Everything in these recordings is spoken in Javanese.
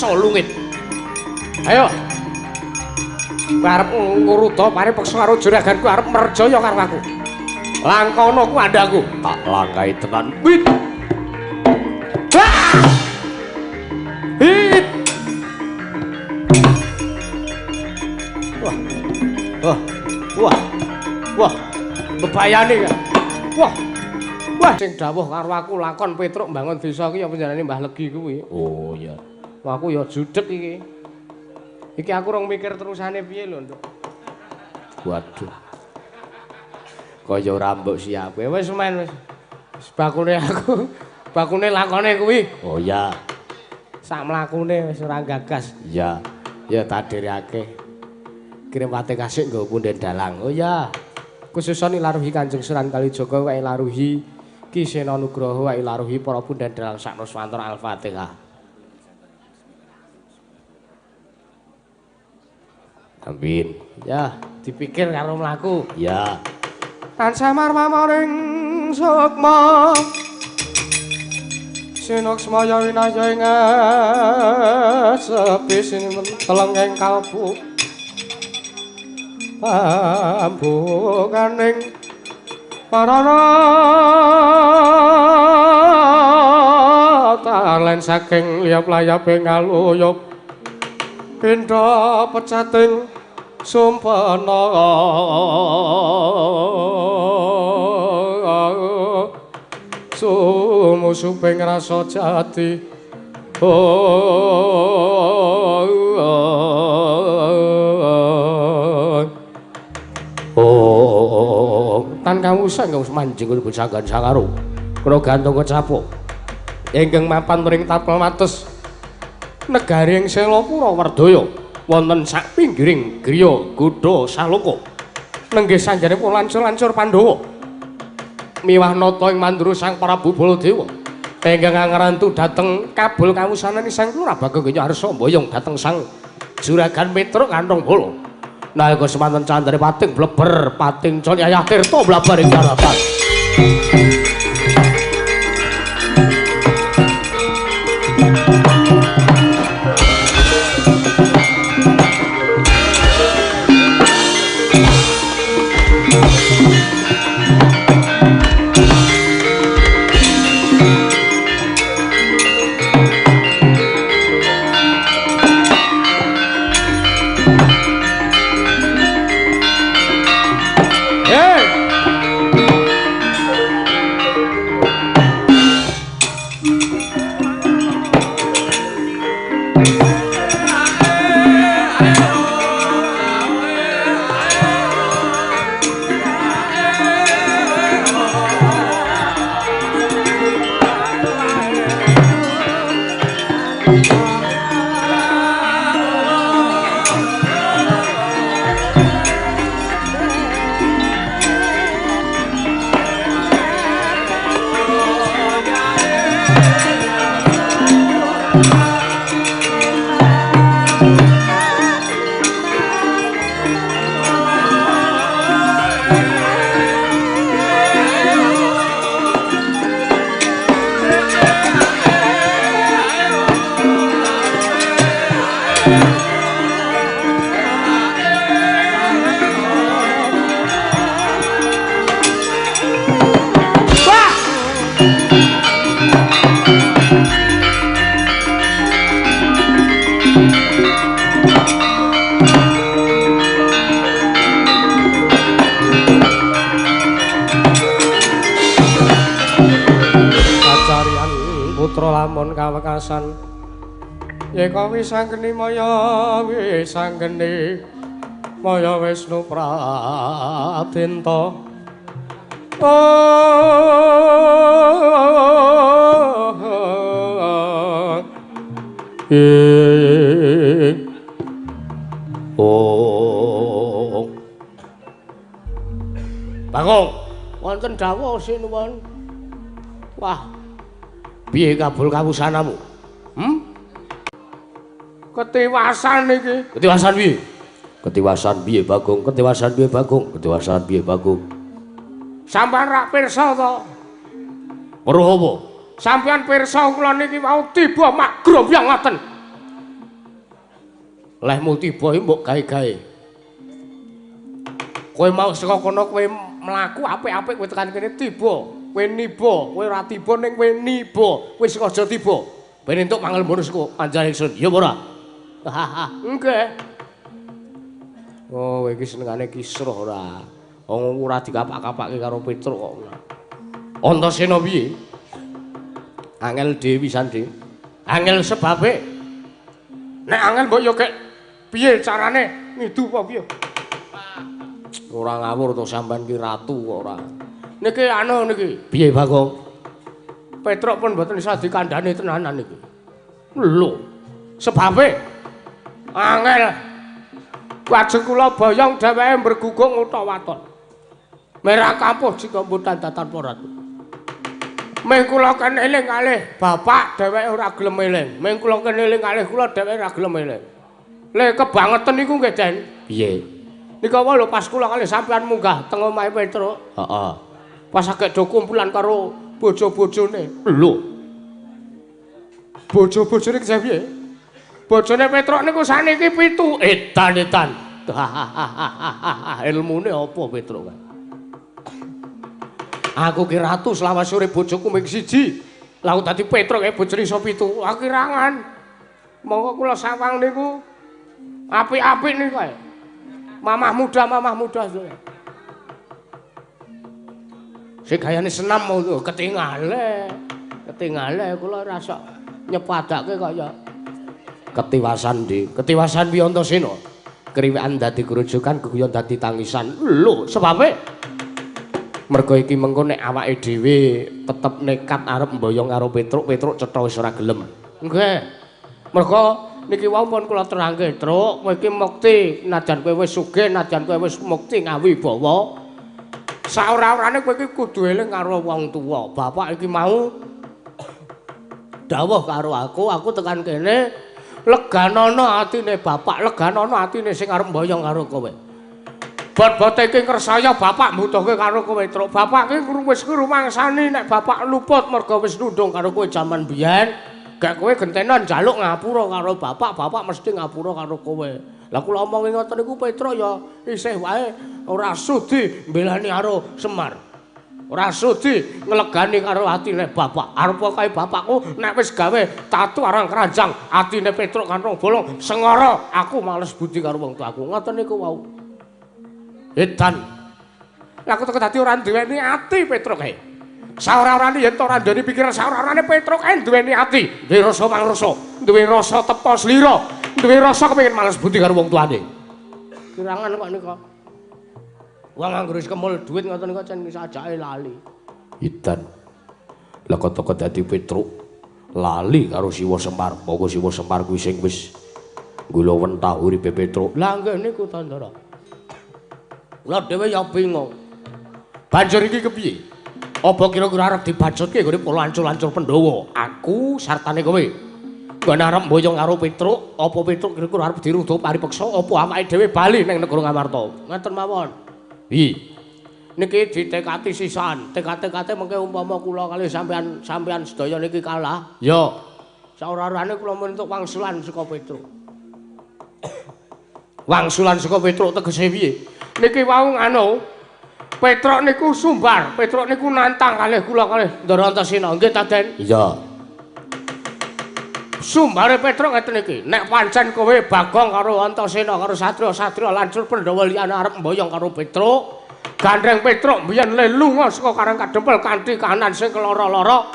Lungit. Ayo. Kowe arep nguruta paripeksa karo juraganku arep merjaya karo aku. Langkono ku andhaku. Tak langkahi tenan. Wit. Hit. Wah. Wah. Wah. Wah. Bebayane. Wah. Wah, sing dawuh karo aku lakon Petruk mbangun desa iki ya panjenengane Mbah Legi kuwi. Oh iya. Wah, aku ya judeg iki. Iki aku rong mikir terusane piye lho, Nduk. Waduh. Kaya ora mbok siape. Wis men wis. Wis bakune aku, bakune lakone kuwi. Oh iya. Sak mlakune wis ora gagas. Iya. Ya tak dhereake. Kirim pate kasih nggo punden dalang. Oh iya. Khususane laruhi Kanjeng Sunan Kalijaga wae laruhi Ki Sena Nugroho wae laruhi para punden dalang sak Nuswantara. Al-Fatihah. Amin. Ya, dipikir karo mlaku. Ya. Tansah marmaring sukma. Sinuksmaya winaya ing sepi sinteleng ing kalbu. Pambukaning parana talen saking liyap-layape ngaluyup pindha pecating sumpena sumusuping rasa jati. Oh, tan kawusan kang manjing kuwi sanggan sangaro kena gantung kecapuk ingkang mapan mring tapel wates negari ing Selapura Wardaya wonten sak pinggiring griya Gudha Saloka nenggih sanjanipun lancur-lancur Pandhawa miwah nata ing mandura Sang Prabu Baladewa ingkang angrantu dhateng kabul kawusanane Sang Lurah Bagong Arsa mboyong dhateng Sang Juragan Petruk Kanthong Bala. Nalika semanten candare pating bleber pating con yayah tirta blabar ing daratan. Kawekasan yeka wisanggeni maya wisanggeni maya Wisnu Pradenta. Oh. Bagong, wonten dawuh sinuwun. Wah. Piye kabul kawusanamu? Ketiwasan iki. Ketiwasan piye? Ketiwasan piye Bagong? Ketiwasan piye Bagong? Ketiwasan piye Bagong? Sampeyan rak pirsa to? Weruh apa? Sampeyan pirsa kula niki wau tiba mak grombyong ngoten. Lehmu tiba iki mbok gawe-gawe. Kowe mau saka kono kowe mlaku apik-apik kowe tekan kene tiba, kowe niba, kowe ora tiba ning kowe niba, kowe sengaja tiba. Ben entuk pangelmune saka panjenengan ingsun. Ya apa ora? Nggih. Oh, iki senengane kisruh ora. Wong ora dikapak-kapake karo Petruk kok. Antasena piye? Angel dhewe pisan, Dik. Angel sebabe. Nek angel mbok yo kek piye carane ngidu apa piye? Ora ngawur to sampean ki ratu kok ora. Niki anu niki. Piye Bagong? Petruk pun mboten iso dikandhani tenanan niki. Lho. Sebabe angel. Lajeng kula boyong dheweke mbergugung utawa waton. Merah kampuh jika mboten datan ratu. Ming kula ken eling kalih bapak dheweke ora gelem eling. Ming kula ken eling kalih kula dheweke ora gelem eling. Le kebangeten niku nggih, Den. Piye? Nika wae lho pas kula kalih sampean munggah teng omahe Petruk. Heeh. Pas agek do kumpulan karo bojo-bojone. Lho. Bojo-bojone ki piye? Bojone Petruk niku saniki 7. Edan-edan. Ilmune apa Petruk? Aku ki ratu selawas sore bojoku ming siji. Lah aku dadi Petruk e bojone iso 7. Aku kirangan. Monggo kula sawang niku apik-apik niku kae. Mamah muda sedaya. Sing gayane senam mau ketingale. Ketingale kula rasa nyepadake kaya ketiwasan, Dik. Ketiwasan piye Antasena? Kriwekan dadi grujukan, geguyon dadi tangisan. Lho, sebabe mergo iki mengko nek awake dhewe tetep nekat arep mboyong karo Petruk, Petruk cetha wis ora gelem. Nggih. Mergo niki wau pun kula terangke, Truk, kowe iki mukti najan kowe wis sugih, najan kowe wis mukti ngawibawa. Saora-orane kowe iki kudu eling karo wong tuwa. Bapak iki mau dawuh karo aku, aku tekan kene leganono atine bapak, leganono atine sing arep mboyong karo kowe. Bot-bote iki ngresaya bapak mbutuhke karo kowe, Truk. Bapak iki wis ngrumangsani nek bapak luput mergo wis nundung karo kowe jaman biyen. Gek kowe gentenan njaluk ngapura karo bapak, bapak mesti ngapura karo kowe. Lah kula omongi ngoten niku Petruk ya isih wae ora sudi mbelani karo Semar. Ora sudi nglegani karo atine bapak. Arep kae bapakku nek wis gawe tatu arang keranjang atine Petruk kanthong bolong sengara aku males budi karo wong tuaku. Ngoten niku wau. Edan. Lah aku dadi ora duweni ati Petruk kae. Saora-orane yen ora duweni pikiran saora-orane Petruk kae duweni ati, duwe rasa pangrasa, duwe rasa tepa slira, duwe rasa kepengin males budi karo wong tuane. Kirangan kok nika. Wong anggere wis kemul dhuwit ngoten nika cen sajake lali. Edan. Lah kok dadi Petruk lali karo Siwa Semar. Monggo Siwa Semar kuwi sing wis nggula wentah uripe Petruk. Lah nggih niku to, Ndara. Kula dhewe ya bingung. Banjur iki kepiye? Apa kira-kira arep dibacutke nggone para ancur-ancur Pandhawa? Aku sartane kowe. Nggone arep mboyong karo Petruk, apa Petruk kira-kira arep dirudha paripeksa apa awake dhewe bali ning negara Ngamarta? Ngoten mawon. Hi. Niki ditekati sisan. Tekat-tekate mengke umpama kula kali sampean sampean sedaya niki kalah. Ya. Saora-orane kula entuk wangsulan saka Petruk. Wangsulan saka Petruk tegese piye? Niki wau nganu Petruk niku sumbar, Petruk niku nantang kalih kula kalih Ndara Antasena. Nggih ta, Den? Iya. Sumbare Petruk ngeten iki, nek pancen kowe Bagong karo Antasena karo satria-satria lancur Pandhawa liyane arep mboyong karo Petruk, gandreng Petruk mbiyen le lunga saka Karang Kadempel kanthi kahanan sing keloro-loro.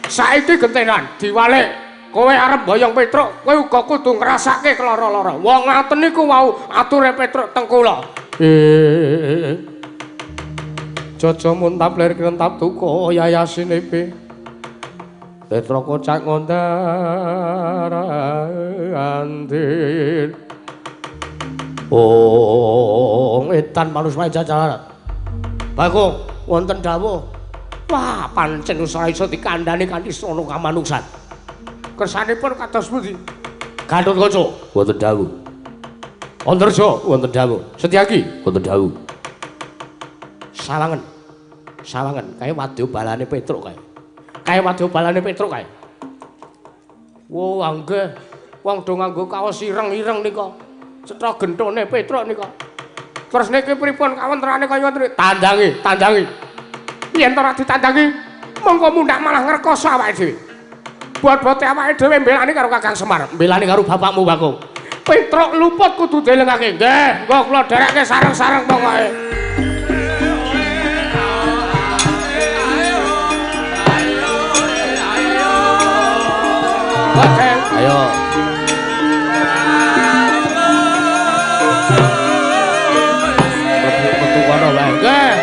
Saiki gentenan diwalik kowe arep mboyong Petruk, kowe uga kudu ngrasake keloro-loro. Wong ngaten niku wau ature Petruk teng kula. Jaja muntap lir krentap duka yayasine Petruk kocak ngondar andir. Oh, edan manus wae jajaran. Bagong wonten dawuh. Wah, pancen ora iso dikandhani kanthi srana kamanungsan. Kersanipun kados pundi? Gathotkaca wonten dawuh. Antarja wonten dawuh. Setyaki wonten dawuh. Sawangen. Sawangen kae wadya balane Petruk kae. Kae wadya balane Petruk kae. Wah, nggih. Wong do nganggo kaos ireng-ireng nika. Cetha gentone Petruk nika. Terus niki pripun kawontenane kaya ngoten? Tandangi, tandangi. Yen ora ditandangi, mongko mundhak malah ngrekoso awake dhewe. Bot-bote awake dhewe mbelani karo Kakang Semar, mbelani karo bapakmu Bagong. Petruk luput kudu dilengake. Nggih, engko kula dherekke sareng-sareng pokoke. Ayo. Metu kono wae. Nggih.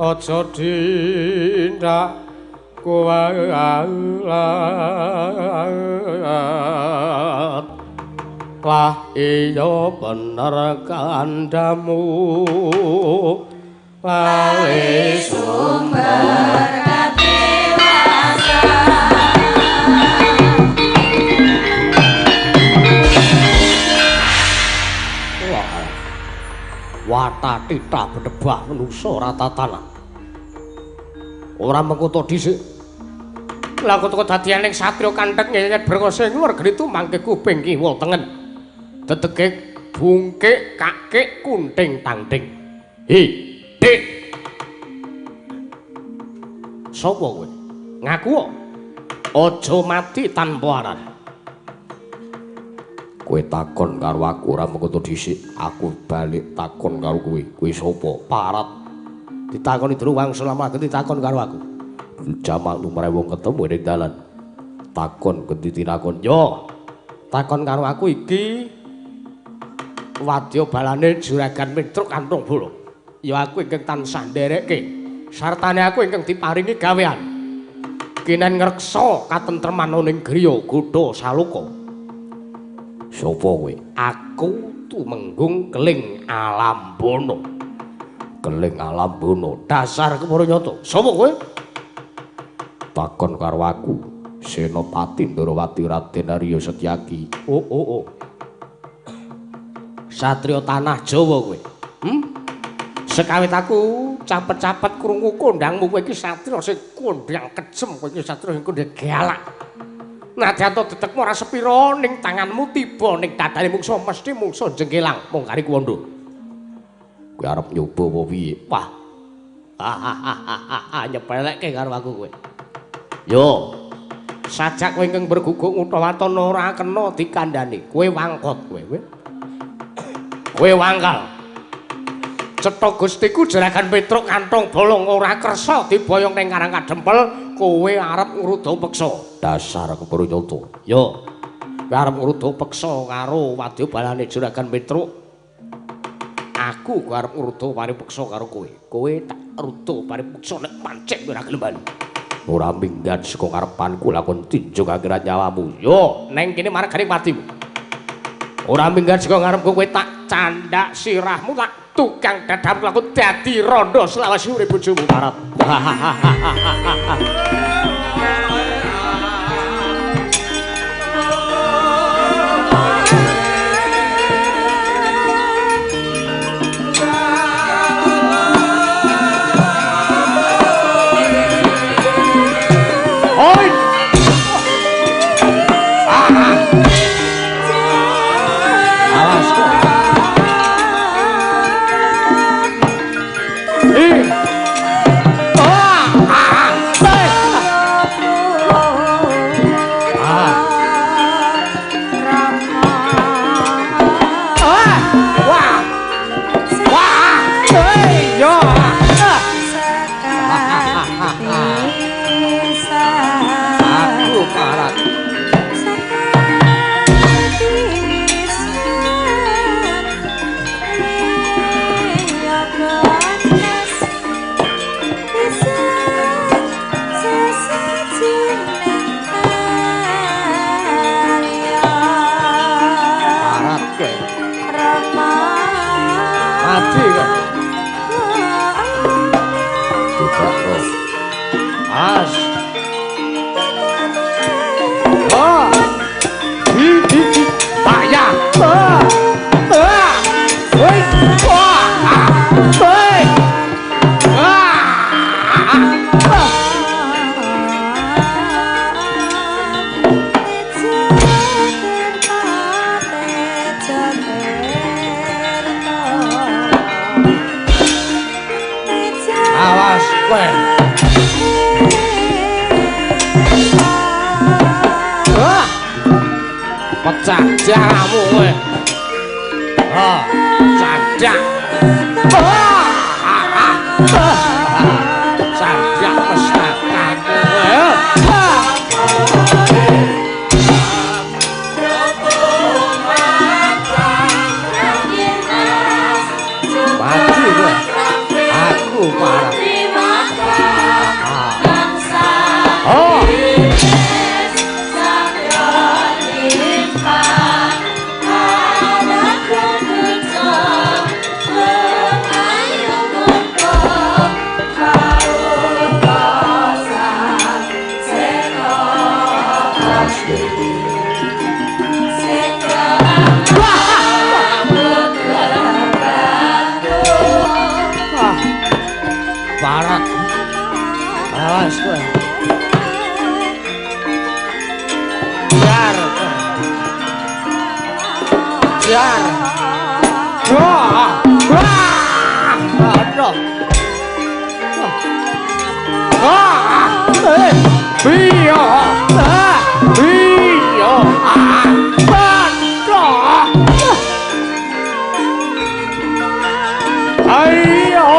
Aja dindak kuwalat lah iya bener kandhamu lali sumber katiwasan. Wah, watatita bedebah menungsa ora tatanan. Ora mengko dhisik. Lah kok dadian ning satriya kanthek ngeyet brengose nglur gritu mangke kuping kiwa tengen. Dedege bungkik kakik kunting tangting. Hi, Dik. Sopo kowe? Ngaku aja mati tanpa aran. Kowe takon karo aku ora mengko dhisik, aku balik takon karo kowe. Kowe sapa? Parat. Ditakoni dulu wangsul lama ditakon karo aku. Jamal lumrahe wong ketemu ning dalan. Takon genti tinakon. Yo. Takon karo aku iki wadya balane Juragan Petruk Kanthong Bolo. Ya aku ingkang tansah nderekke. Sartane aku ingkang diparingi gawean. Kinen ngreksa katentreman ning griya Godha Saloka. Sopo kowe? Aku Tumenggung Keling Alambono. Keling Alambono, dasar kepara nyata. Sopo kowe? Takon karo aku, Senopati Ndorowati Raden Arya Setyaki. Oh oh oh. Satriya tanah Jawa kowe. Sekawit aku capet-capet krungu kondangmu kowe iki satriya sing kondang kejem, kowe iki satriya sing kondang galak. Nadyan to detekmu ora sepira ning tanganmu tiba ning dadane mungsuh mesti mungsuh jengkelang mung kari kuwondo. Kowe arep nyoba apa piye? Wah. Nyepelekke karo aku kowe. Yo. Sajak kowe ingkang berguguk ngutha waton ora kena dikandhani. Kowe wangkot kowe. Kowe wangkal. Cetha Gustiku Juragan Petruk kantong bolong ora kersa diboyong ning Karang Kadempel, kowe arep ngruda peksa. Dasar kepuru nyata. Yo. Kowe arep ngruda peksa karo wadyabalane Juragan Petruk. Aku arep ngruda paripeksa karo kowe. Kowe tak ruda paripeksa nek pancen ora gelem bali. Ora minggat saka karepanku lakon tinjung akhirat nyawamu. Yo, neng kene margane patimu. Ora minggat saka ngarepku kowe tak candhak sirahmu tak tukang dadam laku dadi rondo selawase urip bojomu parap. Oi. Awas kok. Pecah jaramu kowe. Ha, cadak. Cadak pestakamu kowe. Mati kowe. Aku parah. Oh. Barat. Awas kowe. Jar. Jar. Wah. Wah. Aduh. Wah. Eh. Iya. Ah. Iya. Ah. Aduh. Ayo.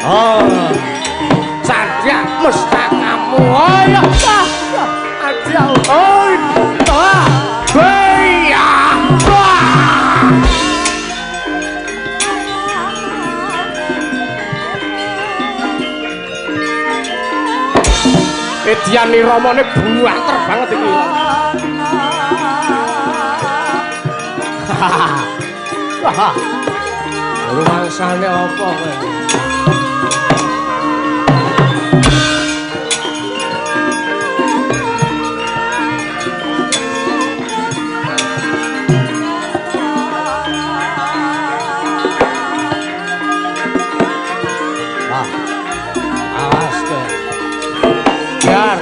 Oh, sadya mustakamu. Ayo, ayo, oh, ah, Ediane ramane buanter banget iki. Wah. Rumangsane apa kowe? Wah. Awas kowe. Biar.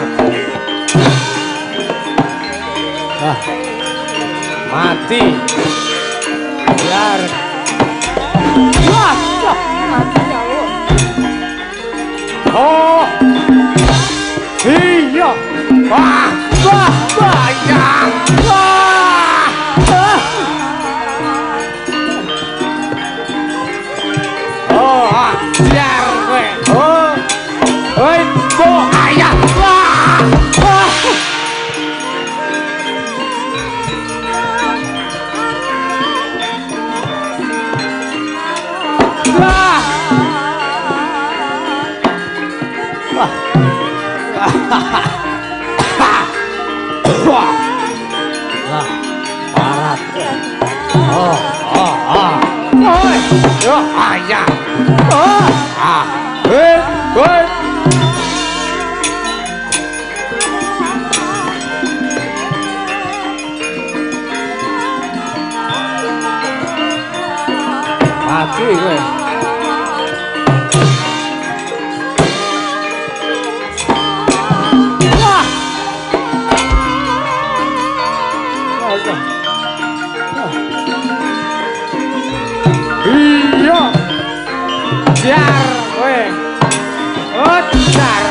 Wah. Mati. Biar. Wah, mati aku. Oh. Iya. Wah, wah, wah, ya. Wah. Oh, biar kowe. Oh. Hoi, kok ayah. Wah. Wah. Wah. Wah. Wah. Wah. Parat. Oh, oh, oh. Oi. Yo, ayah. Oh. Ah. Eh, oi. Mati kowe. Wah. Wah. Iya. Jar kowe. Oh, jar.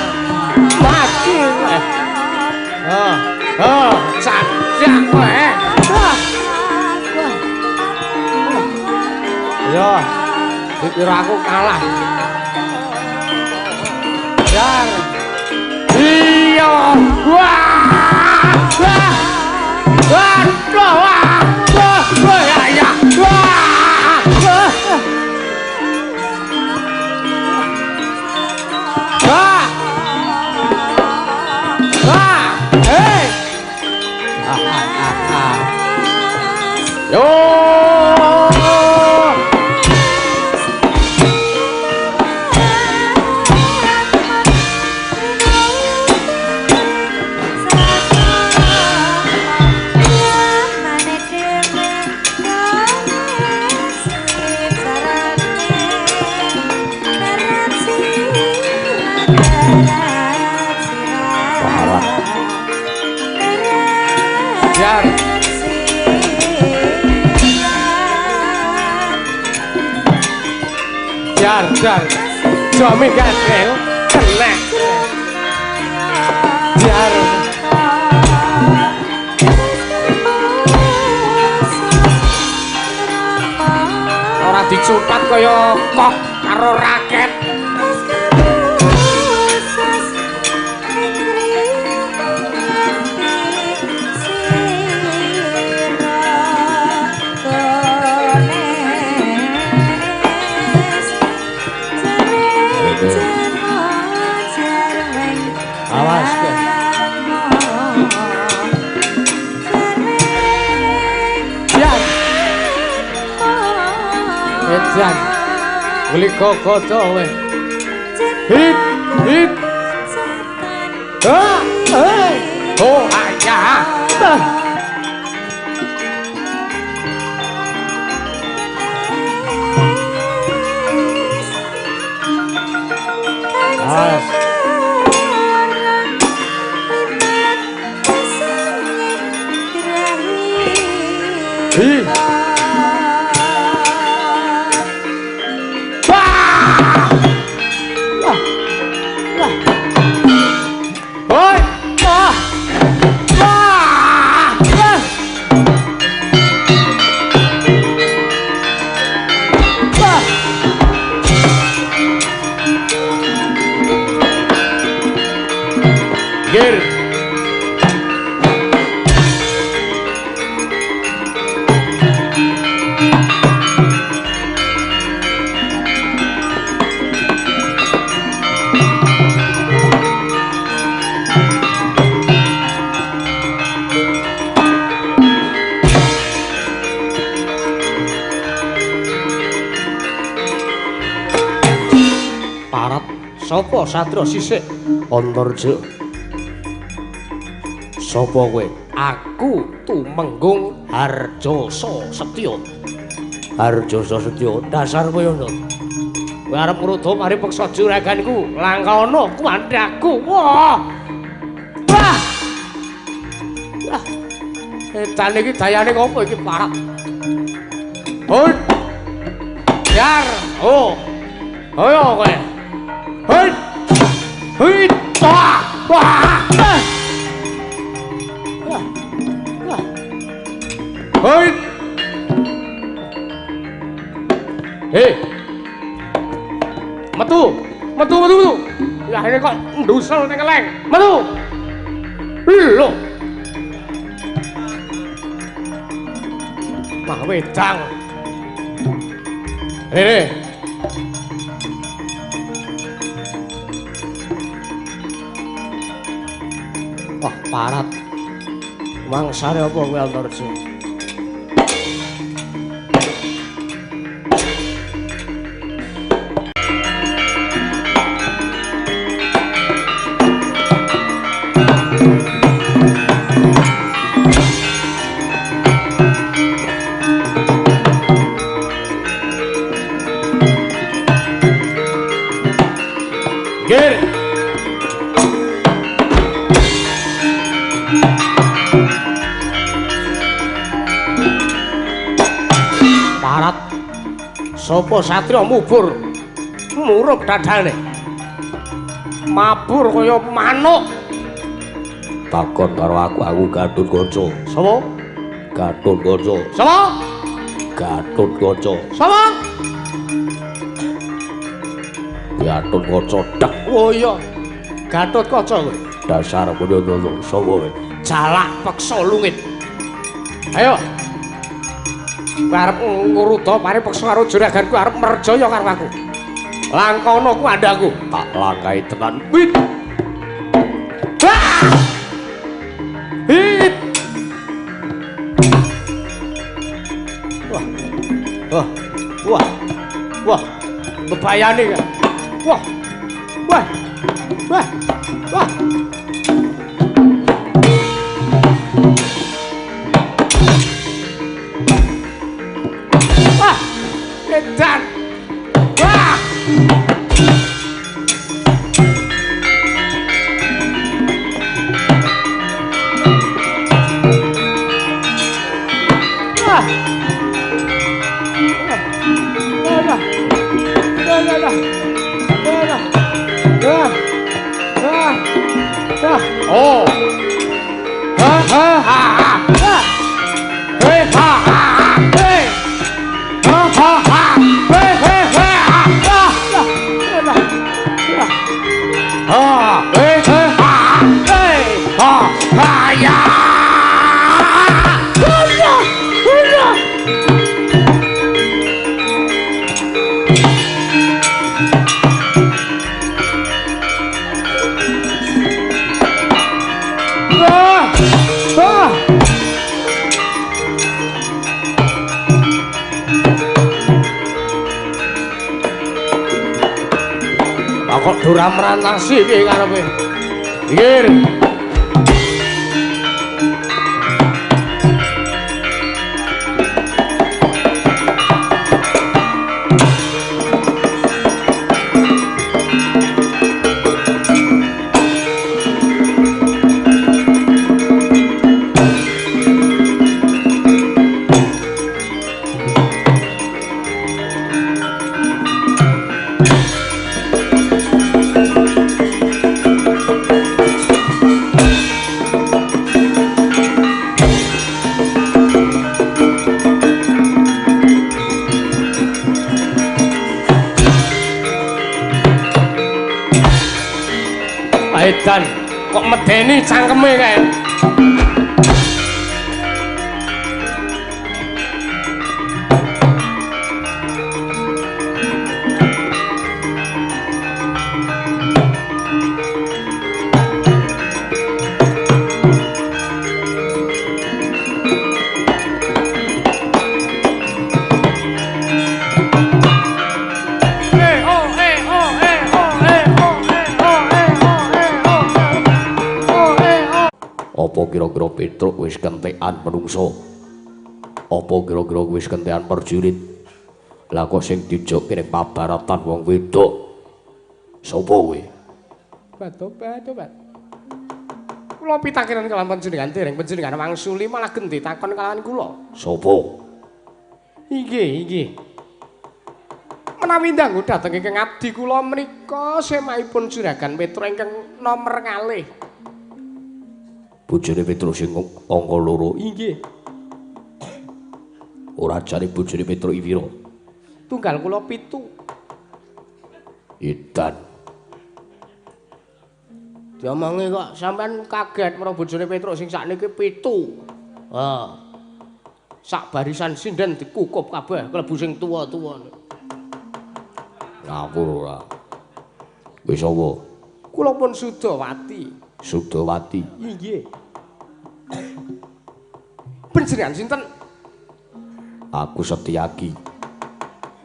Mati kowe. Oh, oh, cacak kowe. Wah. Wah. Ya, dikira aku kalah. Jar. Iya. Wah. Wah. Waduh, wah. Wah, wah, ya, ya. Wah. Wah. Wah. Wah. Hei. Ah, ah, ah. Yo. Jar. Jar, jar. Jome gatel kena. Jar. Ora dicupat kaya kok karo raket. Awas kowe. Jar. Edan. Beli kokoto kowe. Hit, hit. Ah, eh. Oh, ayah. Ah. Awas. Hi. Wah! Wah. Wah. Oi. Wah. Wah. Parat sapa satria sisik Antarja? Sapa kowe? Aku Tumenggung Harjasa Setya. Harjasa Setya, dasar kowe ngono. Kowe arep ngruda mari peksa juraganku, langkana kuwandaku. Wah. Wah. Wah. Edan iki dayane ngopo iki parat? Hoi. Yar. Oh. Ayo kowe. Hoi. Hoi. Wah. Wah. Wah. Wah. Hoi. Hei. Metu. Metu, metu, metu. Ya ini kok ndusel ning keleng. Metu. Lho. Mah wedang. Rene. Wah, parat. Mangsane apa kowe Antarja? Gir. Parat. Sapa satria mubur murup dadane. Mabur kaya manuk. Takon karo aku, aku Gatotkaca. Sapa? Gatotkaca. Sapa? Gatotkaca. Sapa? Gatotkaca dak. Oh iya. Gatotkaca kowe. Dasar ngono sapa kowe? Jalak peksa lungit. Ayo. Kowe arep ngruda pare peksa karo juraganku arep merjaya karo aku. Langkana ku andhaku. Tak langkahi tenan. Wit. Wah! Hit. Wah. Wah. Wah. Wah. Bebayane kan. Wah. Wah. Wah. Wah. Wah. Edan. Wah. Wah. Wah. Wah. Wah. Wah. Wah. Wah. Oh. Ha ha ha ha. Hey ha ha. Hey. Ha ha ha. Hey hey hey. Ha ha. Ha. Hey hey ha. Hey. Ha ha ya. Kok ora merantasi iki karepe. Pinggir. Edan kok medeni cangkeme kae. kira-kira Petruk wis kentekan menungsa? Apa kira-kira wis kentekan prajurit? Lah kok sing dijokke ning pabaratan wong wedok? Sapa kowe? Batobat. Kula pitakenan kelawan panjenengan dereng panjenengan wangsuli malah genti takon kalawan kula. Sapa? Inggih. Menawi ndanggu dhateng ingkang abdi kula menika semahipun Juragan Petruk ingkang nomer kalih. Bojone Petruk sing angka 2. Inggih. Ora jare bojone Petruk pira? Tunggal kula 7. Edan. Diomongi kok sampean kaget marang bojone Petruk sing sakniki 7. Ha. Sak barisan sinden dikukup kabeh klebu sing tuwa-tuwa. Ngawur ora. Wis apa? Kula pun Sudawati. Sudawati. Inggih. Panjenengan sinten? Aku Setyaki.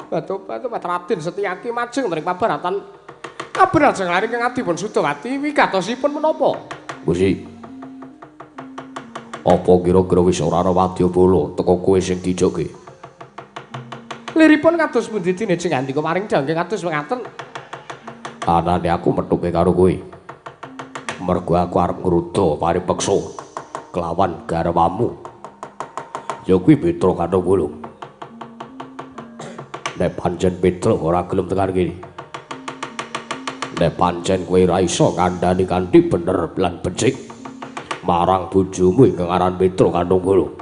Batu-batu Raden Setyaki majeng mring pabaratan. Kabar ajeng lari ingkang adipun Sudawati wigatosipun menapa? Gusti. Apa kira-kira wis ora ana wadyabala teka kowe sing dijokke? Liripun kados pundi dene jeng andika paring dangge kados mengaten? Anane aku methuke karo kowe. Mergo aku arep ngruda paripeksa kelawan garwamu. Ya kuwi Petruk Kanthong Bolong. Nek pancen Petruk ora gelem tekan kene. Nek pancen kowe ora iso ngandhani kanthi bener lan becik marang bojomu ingkang aran Petruk Kanthong Bolong.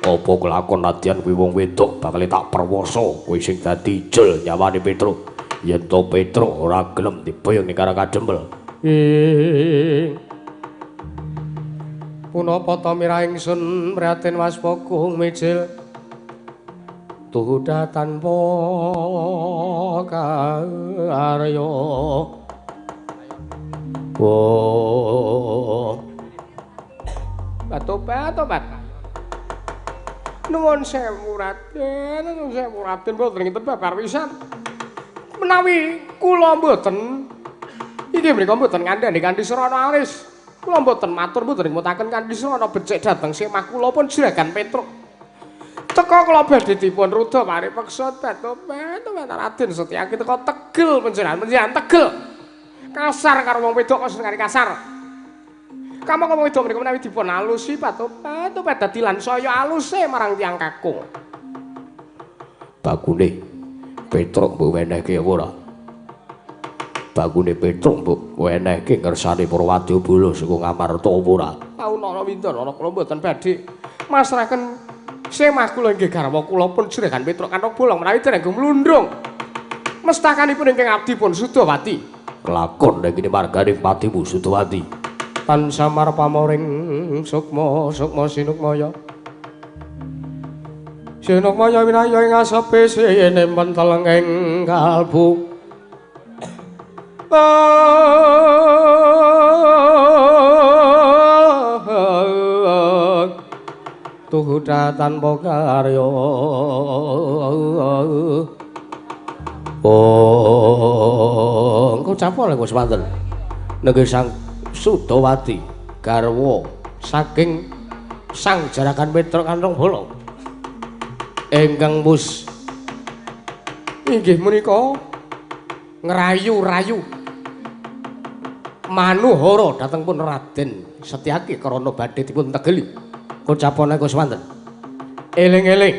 Apa kelakon nadyan kuwi wong wedok bakal tak perwosa kowe sing dadi ijol nyawane Petruk. Yen to Petruk ora gelem diboyong ning Karang Kadempel. Ing punapa ta mirah ingsun Raden Waspagung mijil tuhuda tanpa karya. Oh. Batobat. Nuwun sewu Raden, nuwun sewu Raden mboten ngeten babar pisan. Menawi kula mboten inggih menika mboten ngandhani kanthi srana alis. Kula mboten matur mboten ngmutaken kanthi srana becik dhateng semah kula pun Juragan Petruk. Teka kula badhe dipun ruda paripeksa batobat Raden Setyaki teka tegel panjenengan tegel. Kasar karo wong wedok kok senengane kasar. Kamangka wong wedok menika menawi dipun alusi batobat dadi lan saya aluse marang tiyang kakung. Bagune Petruk mbok wenehke apa ora? Bagune Petruk mbok wenehke ngersane para wadyabala saka Ngamarta apa ora? Taun ana windana kula mboten badhe masrahaken semah kula inggih garwa kula pun Juragan Petruk Kanthong Bolong menawi dereng mlundhung. Mestakanipun ingkang abdi pun Sudawati. Kelakon nek kene margane patimu Sudawati. Tan samar pamoring sukma sukma sinukmaya. Sinukmaya winaya ing asepe sene menteleng ing kalbu. Tuhuda tanpa karya. Oh, engko capol lek wis manten. Nggih Sang Sudawati garwa saking Sang Jaragan Petruk Kanthong Bolong ingkang wus inggih menika ngrayu-rayu manuhara dhateng pun Raden Setyaki krana badhe dipun tegeli. Kocapane kok swanten. Eling-eling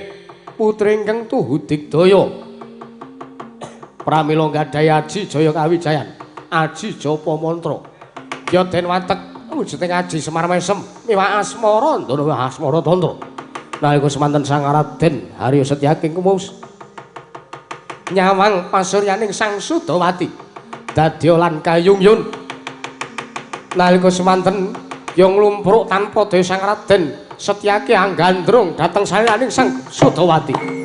putri ingkang tuhu digdaya pramila nggadahi aji jaya kawijayan, aji japa mantra. Ya den watek wujuding aji Semar Mesem miwah asmara ndana asmara tantra. Nalika semanten Sang Raden Harya Setyaki kumus nyawang pasuryaning Sang Sudawati dadya lan kayungyun. Nalika semanten ya nglumpruk tanpa daya Sang Raden Setyaki anggandrung dhateng saliraning Sang Sudawati.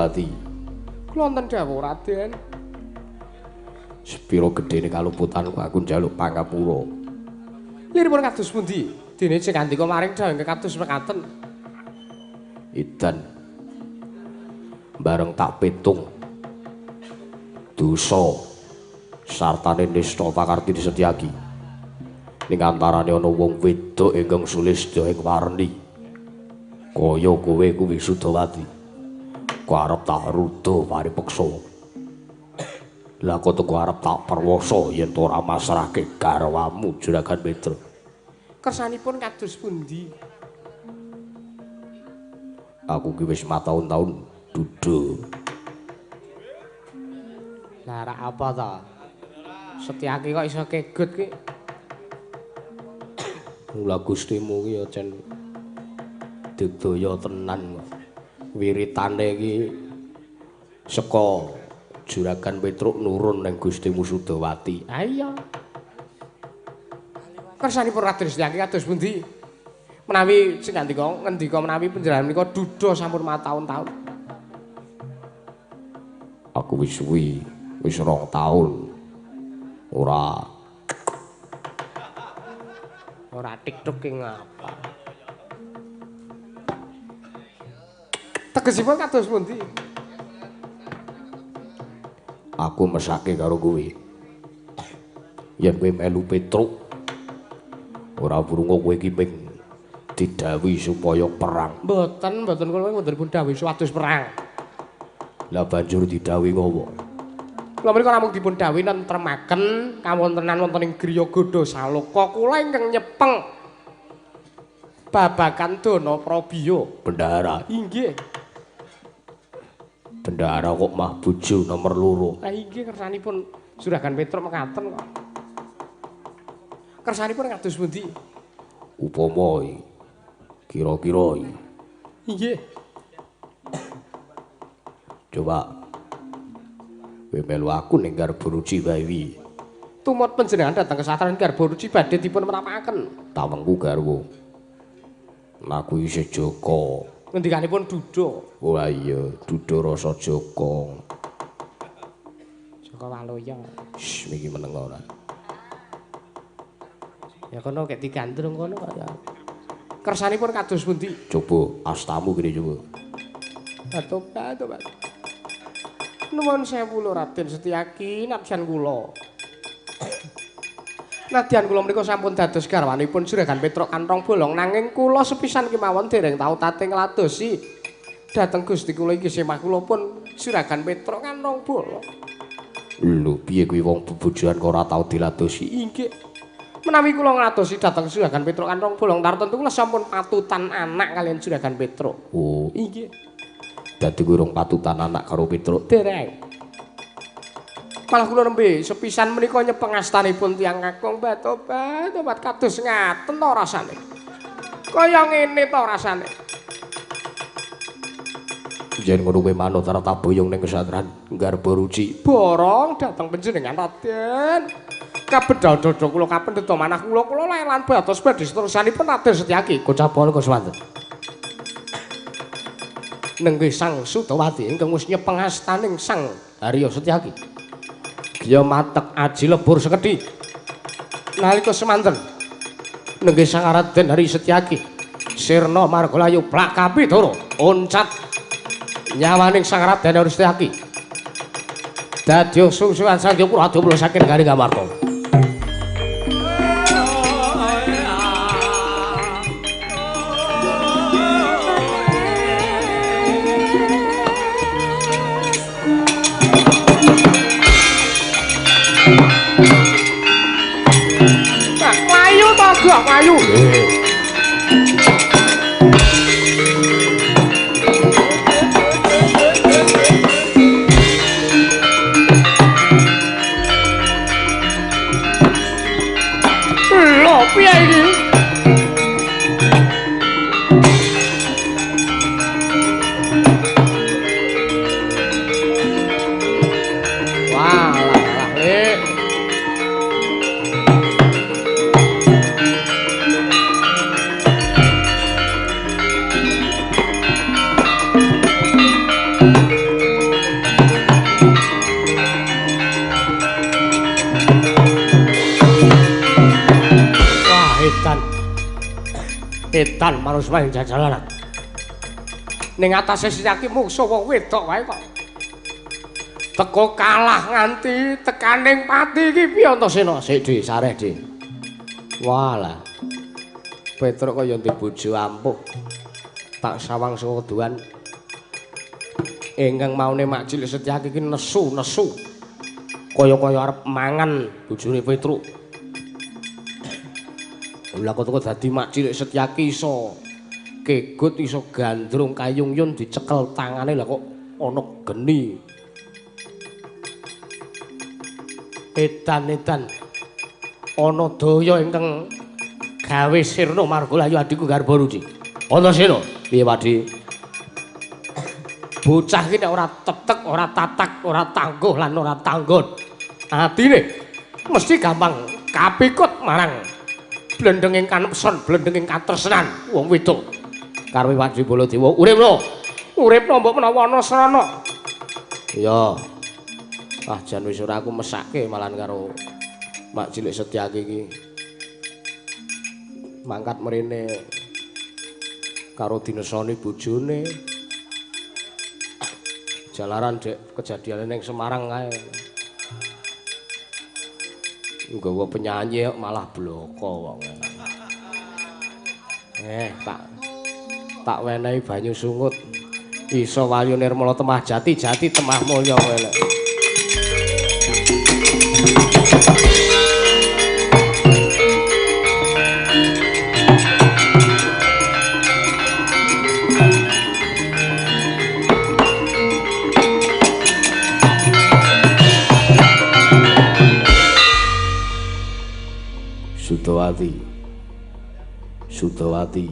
Sudawati? Kula wonten dawuh Raden. Sepira gedene kaluputanku aku njaluk pangapura. Liripun kados pundi? Dene sing kandika maring dawuh ingkang kados mekaten. Edan. Bareng tak pitung dosa sartane nista pakartini Setyaki. Ning antarane ana wong wedok ingkang sulistya ing warni. Kaya kowe kuwi Sudawati. Ku arep tak ruda paripeksa. Lah kok teko arep tak perwasa yen to ora masrahke garwamu Juragan Petruk. Kersanipun kados pundi? Aku ki wis mataun-taun duda. Lah rak apa ta? Setyaki kok iso kegut ki? Mula Gustimu ki ya cen digdaya tenan kok. Wiritane iki saka Juragan Petruk nurun ning Gustimu Sudawati. Ha iya. Kersanipun Raden Setyaki kados pundi? Menawi sing ngendika ngendika menawi panjenengan menika duda sampun mataun-taun. Aku wis suwi, wis 2 taun. Ora tiktok ki ngapa? Tegesipun kados pundi? Aku mesake karo kowe. Yen kowe melu Petruk, ora wurunga kowe iki ping didhawuhi supaya perang. Mboten, mboten kula mboten pun dawuhi supados perang. Lah banjur didhawuhi ngopo? Kula menika namung dipun dawuhi nentremaken kawontenan wonten ing griya Godha Saloka kula ingkang nyepeng babagan dana prabiya. Bendahara. Inggih. Bendahara kok mah bojo nomor 2. Lah inggih kersanipun Juragan Petruk mekaten kok. Kersanipun kados pundi? Upama kira-kira inggih. Coba kowe melu aku ning Garbaruci wae wi. Tumut panjenengan dhateng kesatran Garbaruci badhe dipun menapakaken. Tawengku garwa. Aku isih Jaka. Ngendikanipun duda. Wah iya, duda rasa Jaka. Jaka Waluya. Shh, iki meneng ora. Ya kono kek digandrung kono kok ya. Kersanipun kados pundi? Coba astamu kene coba. Tobat, tobat. Nuwun sewu lho Raden Setyaki, nadyan kula. Nadyan kula menika sampun dados garwanipun Juragan Petruk Kanthong Bolong, nanging kula sepisan kemawon dereng tau tate ngladosi dhateng Gusti kula iki semah kula pun Juragan Petruk Kanthong Bolong. Lho, piye kuwi wong bebojoan kok ora tau diladosi? Inggih. Menawi kula ngladosi dhateng Juragan Petruk Kanthong Bolong, tartentu kula sampun patutan anak kaliyan Juragan Petruk. Oh, inggih. Dadi kuwi rong patutan anak karo Petruk. Dereng. Malah kula nembe sepisan menika nyepeng astanipun tiyang kakung batobat, tobat kados ngaten to rasane. Kaya ngene to rasane. Yen ngono kowe manut ora taboyong ning kesatran Garbaruci. Borong dhateng panjenengan Raden. Kabedhal dada kula kapendhet manah kula kula lan batos badhe seterusanipun Raden Setyaki. Kocapon kok swanten. Nenggih Sang Sudawati ingkang wis nyepeng astaning Sang Harya Setyaki. Giya matek aji lebur sekedhi. Nalika semanten nenggih Sang Raden Harya Setyaki sirna margalayu plak kapidara oncat nyawaning Sang Raden Harya Setyaki. Dadya sungsuwan Sang Hyang Purwadya saking Garing Amarta. Ayu. Edan manusma ing jajalaran. Ning atase Setyaki mungsuh wong wedok wae kok. Teko kalah nganti tekaning pati iki piye Antasena? Sik Dik, sareh Dik. Walah. Petruk kaya ndek bojo ampuh. Tak sawang saka keduan. Ingkang maune mak cilik Setyaki iki nesu-nesu. Kaya-kaya arep mangan bojone Petruk. Lah kok dadi mak cilik Setyaki iso kegut iso gandrung kayung yun dicekel tangane lah kok ana geni. Edan-edan ana daya ingkang gawe sirna marga layu adhiku Garba Ruci. Antasena, piye Pakdhe? Bocah iki nek ora tetek, ora tatak, ora tangguh lan ora tanggon. Atine mesti gampang kapikut marang blendenging kanepson, blendenging katresnan wong wedok. Karepe Pakdhe Baladewa uripno. Uripno mbok menawa ana srana. Iya. Ah jan wis ora aku mesake malan karo mak cilik Setyaki iki. Mangkat mrene karo dinesoni bojone. Jalaran dek kejadiane ning Semarang kae. Nggawa penyanyi malah bloko wong. Tak wenehi banyu sungut. Iso wayu nirmala temah jati, jati temah mulya kowe lek. Sudawati, Sudawati,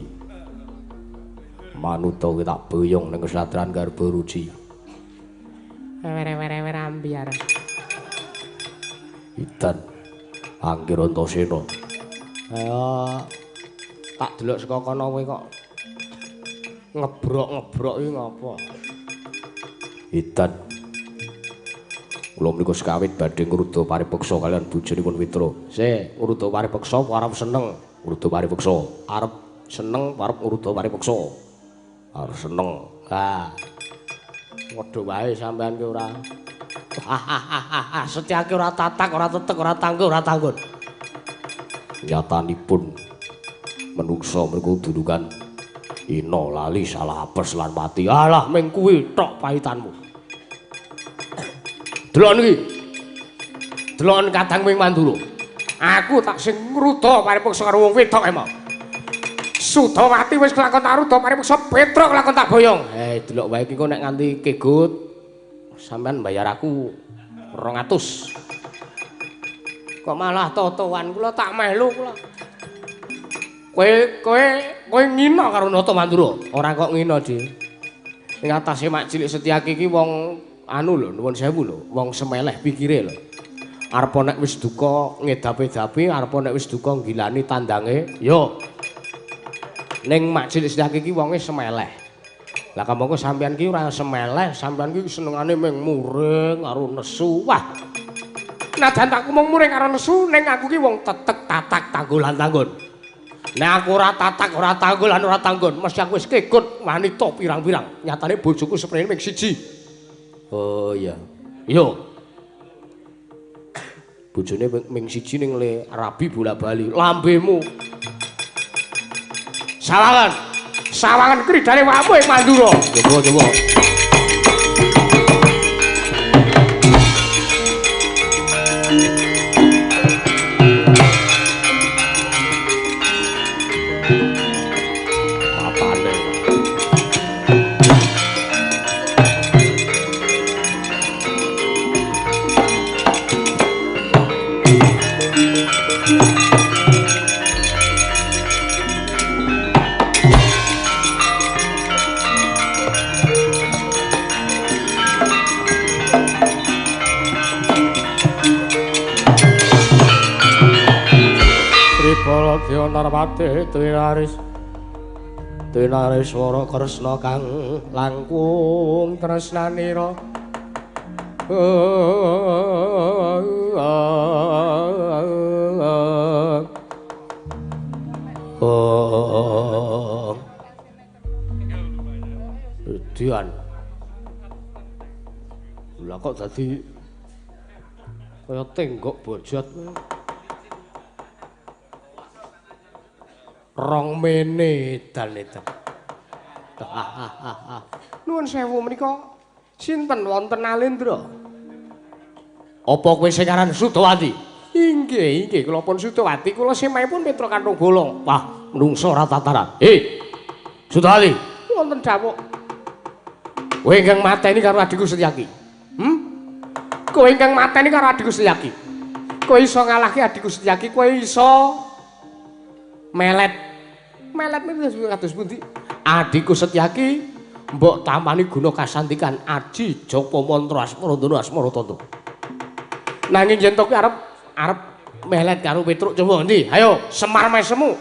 manuta kowe tak boyong ning kesatran Garba Ruci. Were-were ambyar. Idan Angger Antasena. Ayo tak delok saka kono kowe kok ngebrok-ngebrok iki ngopo? Idan kula menika sekawit badhe ngruda paripeksa kaliyan bojonipun Mitra. Sih, ngruda paripeksa arep seneng. Ngruda paripeksa, arep seneng arep ngruda paripeksa. Arep seneng. Ha. Padha wae sampean ki ora. Setyaki ora tatak, ora tetek, ora tangguh, ora tanggun. Nyatanipun menungsa mriku dudukan ina lali salah apes lan mati. Alah ming kuwi tok pahitanmu. Delok iki. Delok kadang wing Mandura. Aku tak sing ngruda paripeksa karo wong wedok emang. Sudawati wis kelakon tak ruda paripeksa, Petruk kelakon tak boyong. Delok wae iki kok nek nganti kegut sampean bayar aku 200. Kok malah totoan kula tak melu kula. Kowe ngina karo Nata Mandura. Ora kok ngina, Dik. Ing atase mak cilik Setyaki iki wong anu lho, nuwun sewu lho, wong semeleh pikire lho. Arep nek wis duka ngedapi-dapi, arep nek wis duka nggilani tandange, yo. Ning mak cilik Setyaki iki wonge semeleh. Lah kamangka sampean ki ora semeleh, sampean ki senengane mung muring karo nesu. Wah. Najan tak mung muring karo nesu, ning aku ki wong tetek tatak tangguh lan tanggun. Nek aku ora tatak, ora tangguh lan ora tanggun, mesti aku wis kegut wanita pirang-pirang. Nyatane bojoku seprene mung siji. Oh iya. Yo. Bojone ming siji ning le rabi bola-bali. Lambemu. Sawangan. Sawangan kridane wamu ing Mandura. Coba coba. Narpati Twinaris Twinariswara Kresna kang langkung tresnanira. Oh. Dian. Lah kok dadi kaya tenggok bojot. Rong mene edan edan. Nuwun sewu menika sinten wonten Nalendra? Apa kowe sing aran Sudawati? Inggih, inggih kula pun Sudawati, kula semahipun Petruk Kanthong Bolong. Wah, menungso ora tataran. Hei. Sudawati, wonten dawuh. Kowe ingkang mateni karo adhiku Setyaki. Hmm? Kowe ingkang mateni karo adhiku Setyaki. Kowe iso ngalahke adhiku Setyaki, kowe iso melet. Melet niku kados pundi? Adhiku Setyaki mbok tamani guna kasantikan aji japa mantra asmara ndana asmara tata. Nanging yen to kuwi arep melet karo Petruk coba endi? Ayo Semar mesemu.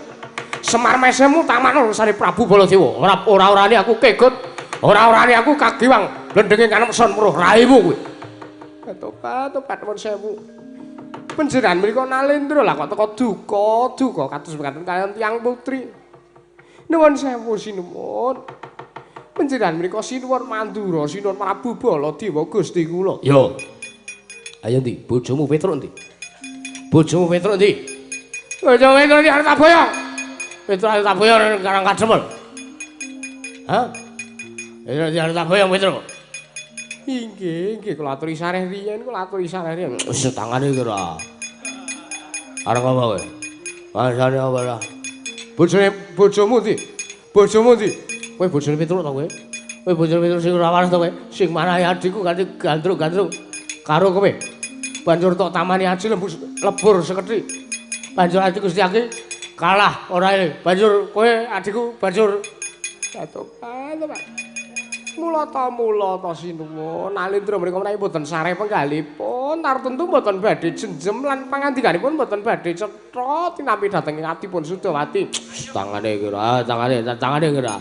Semar mesemu taman Sari Prabu Baladewa. Ora ora-orane aku kegut, ora-orane aku kagiwang blendenge kanemson weruh raimu kuwi. Tobat, tobat nuwun sewu. Panjenengan mriku Nalendra lah kok teko duka, duka kados mekaten kaliyan tiyang putri. Nuwun sewu sinuwun. Panjenengan mriku sinuwun Mandura, sinuwun Prabu Baladewa Gusti kula. Yo. Ayo ndi? Bojomu Petruk ndi? Bojomu Petruk ndi? Bojomu Petruk ndi arep tak boyong. Petruk arep tak boyong nang Karang Kadempel. Hah? Petruk arep tak boyong Petruk. Inggih, inggih kula aturi sareh riyen, kula aturi sareh riyen. Wis tangane iki ora. Arep apa kowe? Masane apa lah? Bojone bojomu ndi? Bojomu ndi? Kowe bojone Petruk ta kowe? Kowe bojone Petruk sing ora waras ta kowe? Sing marahi adhiku ganti gandrung-gandrung karo kowe. Banjur tok tamani aji lebur sekedhik. Banjur adhiku Setyaki kalah ora ele. Banjur kowe adhiku banjur tobat, tobat. Mulata mulata sinuwun Nalendra mriku menawi mboten sareh penggalipun tartentu mboten badhe jenjem lan pangandikanipun mboten badhe cetha tinampi dhateng adipun Sudawati. Tangane iki ora, tangane, tangane iki ora.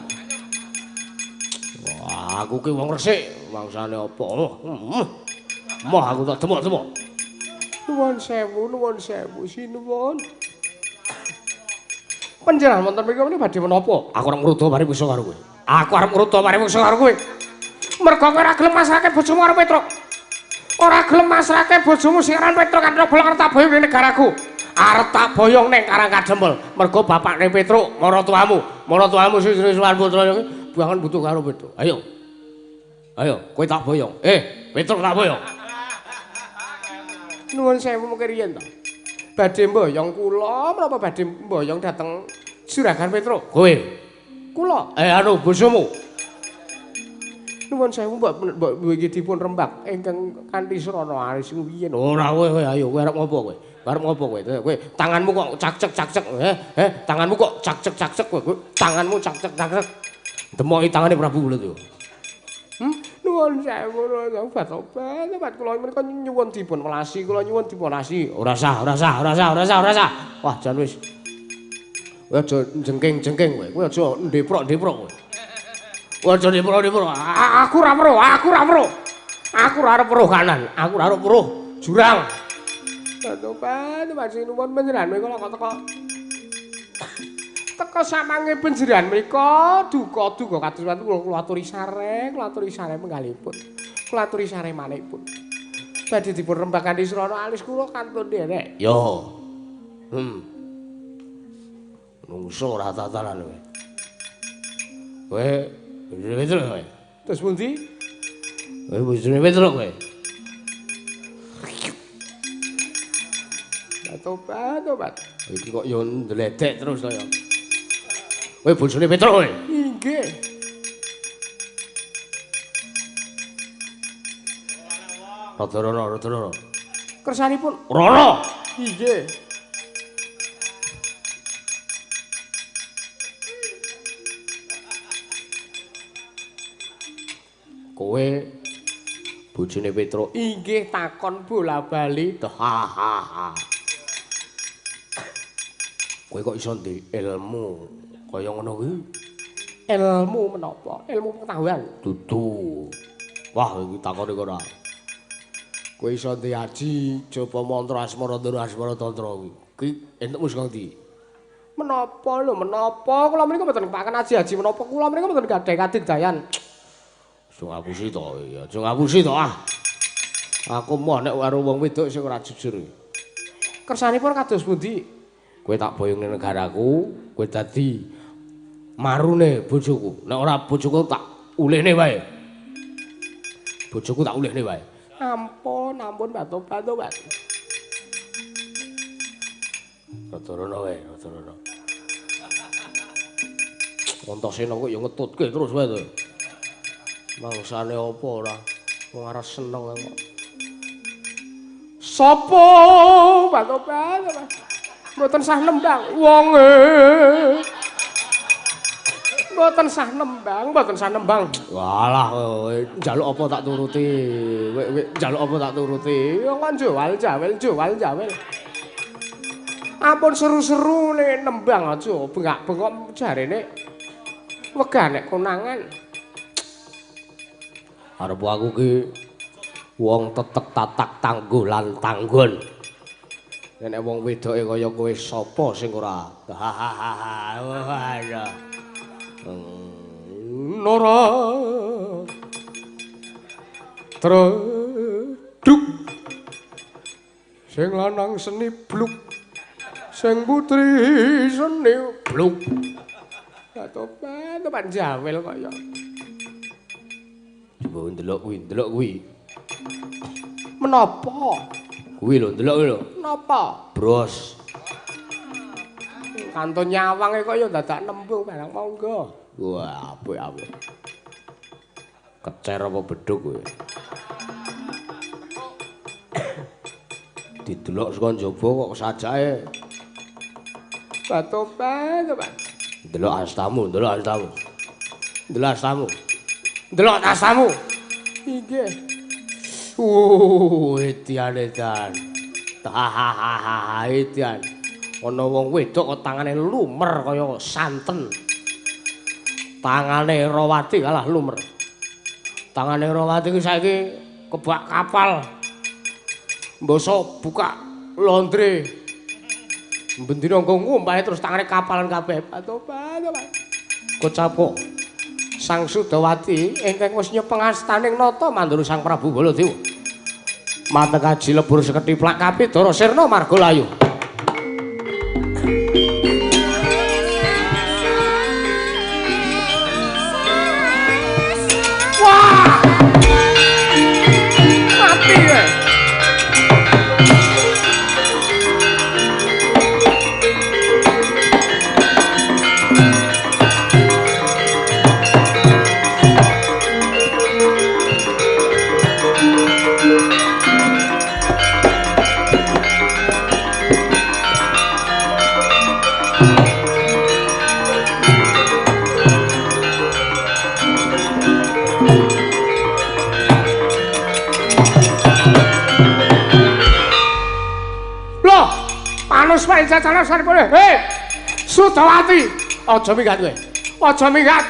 Wah, aku ki wong resik, mangsane apa? Moh aku tak demok-demok. Nuwun sewu, nuwun sewu sinuwun. Panjenengan wonten mriku menika badhe menapa? Aku arep ngruda mari wisa karo kowe. Aku arep ngruda mari wisa karo kowe. Mergo kowe ora gelem masrahke bojomu karo Petruk. Ora gelem masrahke bojomu sing aran Petruk Kanthong Bolong arep tak boyong ning negaraku. Arep tak boyong ning Karang Kadempel. Mergo bapakne Petruk, maratuamu, maratuamu sing jenenge Suwan Putra iki bangun butuh karo Petruk. Ayo. Ayo, kowe tak boyong. Petruk tak boyong. Nuwun sewu mungkin riyen to. Badhe mboyong kula menapa badhe mboyong dhateng Juragan Petruk? Kowe. Kula. Anu bojomu. Nuwun sewu mbok mbok iki dipun rembak ingkang kanthi srana aris riyen. Ora kowe kowe ayo kowe arep ngopo kowe? Arep ngopo kowe? Kowe tanganmu kok cak-cek-cak-cek. Tanganmu kok cak-cek-cak-cek kowe. Tanganmu cak-cek-cak-cek. Demoki tangane Prabu Baladewa. Nuwun sewu obat obat kula menika nyuwun dipun welasi, kula nyuwun dipun welasi. Ora sah, ora sah, ora sah, ora sah, ora sah. Wah, jan wis. Kowe aja jengking-jengking kowe. Kowe aja ndeprok-ndeprok kowe. Kowe aja ndeprok-ndeprok. Aku ora weruh, aku ora weruh. Aku ora arep weruh kanan, aku ora arep weruh jurang. Tobat, tobat sinuwun panjenengan menika kok teko. Teko samange panjenengan mriku duka-duka kados wonten kula aturi sareh, kula aturi sareh penggalipun. Kula aturi sareh manehipun. Badhe dipun rembak kanthi srana alis kula kantun nderek. Yo. Nungso ora tataran kowe. Kowe bojone Petruk kowe. Terus pundi? Kowe bojone Petruk kowe. Tobat, tobat. Iki kok yo ndledek terus to ya. Kowe bojone Petruk kowe? Inggih. Rada rono, rada rono. Kersanipun rono. Inggih. Kowe bojone Petruk? Inggih, takon bola-bali. Ha ha ha. Kowe kok iso ndek ilmu kaya ngono kuwi? Ilmu menapa? Ilmu pengetahuan. Dudu. Wah, iki takone kok ora. Kowe iso ndek aji japa mantra asmara ndara asmara tantra kuwi. Kuwi entukmu saka ndi? Menapa lho, menapa? Kula menika mboten kepaken aji-aji menapa. Kula menika mboten gadhah kadigdayan. Aja ngapusi to, aja ngapusi to ah. Aku moh nek karo wong wedok sing ora jujur. Kersanipun kados pundi? Kowe tak boyong ning negaraku, kowe dadi marune bojoku. Nek ora bojoku tak ulihne wae. Bojoku tak ulihne wae. Ampun, ampun batu-batu, Pak. Rada rono wae, rada rono. Antasena kok ya ngetutke terus wae to. Mangsane apa ora? Wong arep seneng kok. Sopo? Batu-batu. Mboten sah nembang wonge. Mboten sah nembang, mboten sah nembang. Walah kowe njaluk apa tak turuti. Kowe njaluk apa tak turuti. Ya kon jual jawel, jual jawel. Ampun seru-seru nek nembang aja bengak-bengok jarene wegah nek konangan. Arep aku ki wong tetek tatak tangguh lan tanggon. Nek wong wedoke kaya kowe sapa sing ora? Hahaha. Nora treduk sing lanang seni bluk sing putri seni bluk. Tobat tobat jawel kaya. Coba ndelok kuwi, ndelok kuwi. Menapa? Kuwi lho, ndelok kuwi lho. Napa? Bros. Kantun nyawange kaya dadak nembung barang monggo. Wah, apik apik. Kecer apa bedhug kowe? Didelok saka njaba kok sajake. Batobat, tobat. Ndelok astamu, ndelok astamu. Ndelok astamu. Ndelok astamu. Inggih. Edian edan. Hahaha, edian. Ana wong wedok kok tangane lumer kaya santen. Tangane Rawati kalah lumer. Tangane Rawati ki saiki kebak kapal. Mbasa buka laundry. Bendina nggo ngumpahe terus tangane kapalan kabeh. Tobat, tobat. Kocapok Sang Sudawati ingkang wis nyepeng astaning nata mandura Sang Prabu Baladewa. Mateng kaji lebur seketiplak kapidara sirna marga layu. Wah! Mati kowe. Cacana saripune. Hei, Sudawati, aja minggat kowe. Aja minggat.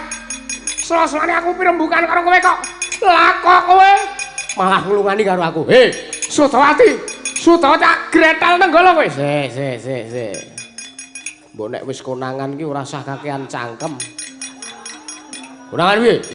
Sela-selane aku pirembukan karo kowe kok. Lakok kowe malah nglungani karo aku. Hei, Sudawati, Sudawati tak gretel nenggala kowe. Sik, sik, sik, sik. Mbok nek wis konangan ki ora usah kakean cangkem. Konangan piye?